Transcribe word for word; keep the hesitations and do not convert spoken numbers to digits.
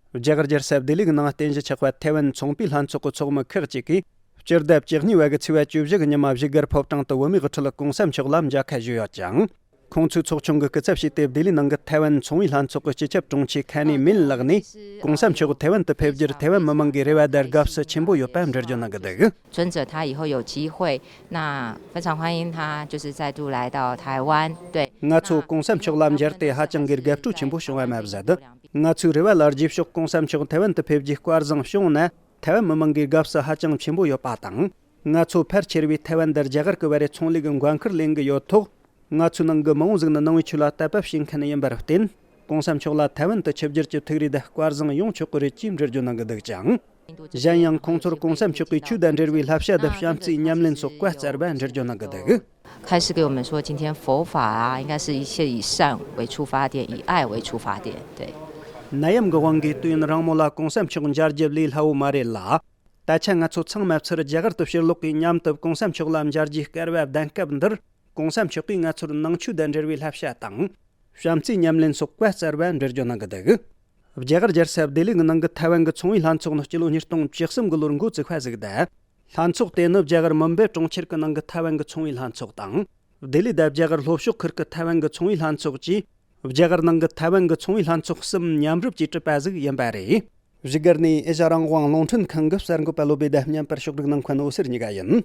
རྒྱ་གར་རྒྱལ་ས་ལྡི་ལིའི་ནང་རྟེན་གཞི་ཆགས་པ་ཐའེ་ཝན་ཚོང་པའི་ལྷན་ཚོགས་ཀྱི་ཚོགས་མི་ཁག་ཅིག་གིས། སྤྱི་ཟླ་བཅུ་གཉིས་པ་གི་ཚེས་པ་བཅུ་བཞི་གི་ཉི་མ་བཞུགས་སྒར་ཕོ་བྲང་དུ་བོད་མིའི་དབུ་ཁྲིད་གོང་ས་མཆོག་ལ་མཇལ་ཁ་ཞུས་ཡོད་ཅིང་། ཁོང་ཚོའི་ཚོགས་ཆུང་གིས་སྐུ་ཚབ་བྱས་ཏེ། ལྡི་ལི་ནང་གི་ཐའེ་ཝན་ཚོང་པའི་ལྷན་ཚོགས་ཀྱི་སྤྱི་ཁྱབ་དྲུང་ཆེ་ཁ་ནེ་མིན་ལགས་ནས། གོང་ས་མཆོག་ཐའེ་ཝན་དུ་ཕེབས་རྒྱུར་ཐའེ་ཝན་མི་མང་གི་རེ་བ་དང་དགའ་བསུ་ཆེན་པོ་ཡོད་པ་འགྲེལ་བརྗོད་གནང་གི་འདུག། 尊者他以后有机会，那非常欢迎他就是再度来到台湾。对， ང་ཚོ་གོང་ས་མཆོག་ལ་མཇལ་ཏེ་ཧ་ཅང་གི་དགའ་སྤྲོ་ཆེན་པོ་བྱུང་བ་མ་ཟད། ང་ཚོའི་རེ་བ་ལ་རྗེས་ཕྱོགས་གོང་ས་མཆོག་ཐའེ་ཝན་དུ་ཕེབས་རྒྱུའི་སྐལ་བཟང་བྱུང་ན། ཐའེ་ཝན་མི་མང་གི་དགའ་བསུ་ཧ་ཅང་ཆེན་པོ་ཡོད་པ་དང་། ང་ཚོ་ཕལ་ཆེར་བས་ཐའེ་ཝན་འདིར་རྒྱ་གར་གྱི་བར་རའི་ཚོང་ལས་ཀྱི་འགན་ཁུར་ལེན་གྱི་ཡོད་ཐོག། ང་ཚོའི་ནང་གི་མང་བོ་ཟིག་ནི་ནང་པའི་ཆོས་ལ་དད་པ་བྱེད་མཁན་ཡིན་པར་བརྟེན། གོང་ས་མཆོག་ལ་ཐའེ་ཝན་དུ་ཆིབས་བསྒྱུར་གྱི་ཐུགས་རེ་དང་སྐལ་བཟང་ཡོང་ཆོག་གི་རེད་ཅེས་འགྲེལ་བརྗོད་གནང་གི་འདུག་ཅིང་། གཞན་ཡང་ཁོང་ཚོར་གོང་ས་མཆོག་གིས་ཆོས་དང་འབྲེལ་བའི་བསླབ་བྱ་དང་བྱམས་བརྩེའི་ཉམས་ལེན་སོགས་བཀའ་སྩལ་བ་འགྲེལ་བརྗོད་གནང་གི་འདུག། 开始给我们说，今天佛法啊，应该是一切以善为出发点，以爱为出发点。对， ནད་ཡམས་ཀྱི་དབང་གིས་དུས་ཡུན་རིང་མོ་ལ་གོང་ས་མཆོག་མཇལ་རྒྱུ་ལས་སླ་བོ་མ་རེད་ལ། ད་ཆ་ང་ཚོ་ཚང་མ་ཚུར་རྒྱ་གར་དུ་ཕྱིར་ལོག་གིས་མཉམ་དུ་གོང་ས་མཆོག་ལ་མཇལ་རྒྱུའི་སྐལ་བ་ལྡན་སྐབས་འདིར། གོང་ས་མཆོག་གིས་ང་ཚོར་ནང་ཆོས་དང་འབྲེལ་བའི་བསླབ་བྱ་དང་། བྱམས་བརྩེའི་ཉམས་ལེན་སོགས་བཀའ་སྩལ་བ་འགྲེལ་བརྗོད་གནང་གི་འདུག། རྒྱ་གར་རྒྱལ་ས་ལྡི་ལི་གི་ནང་གི་ཐའེ་ཝན་གྱི་ཚོང་པའི་ལྷན་ཚོགས་ནི་སྤྱི་ལོ་ཉིས་སྟོང་བཅུ་གསུམ་གྱི་ལོར་འགོ་བཙུགས་པ་ཟིག་དང་། ལྷན་ཚོགས་དེ་ནི་རྒྱ་གར་མུམ་བེ་གྲོང་ཁྱེར་གྱི་ནང་གི་ཐའེ་ཝན་གྱི་ཚོང་པའི་ལྷན་ཚོགས་དང་། ལྡི་ལི་དང་རྒྱ་གར་ལྷོ་ཕྱོགས་ཁུལ་གྱི་ཐའེ་ཝན་གྱི་ཚོང་པའི་ལྷན་ཚོགས་བཅས། རྒྱ་གར་ནང་གི་ཐའེ་ཝན་གྱི་ཚོང་པའི་ལྷན་ཚོགས་གསུམ་མཉམ་རུབ་ཀྱིས་གྲུབ་པ་ཟིག་ཡིན་པ་རེད། བཞུགས་སྒར་ནས་ཨེ་ཤ་རང་དབང་རླུང་འཕྲིན་ཁང་གི་གསར་འགོད་པ་བློ་བྷེ་དང་བརྙན་པར་ཕྱོགས་སྒྲིག་གནང་མཁན་འོད་ཟེར་གཉིས་ཀ་ཡིན།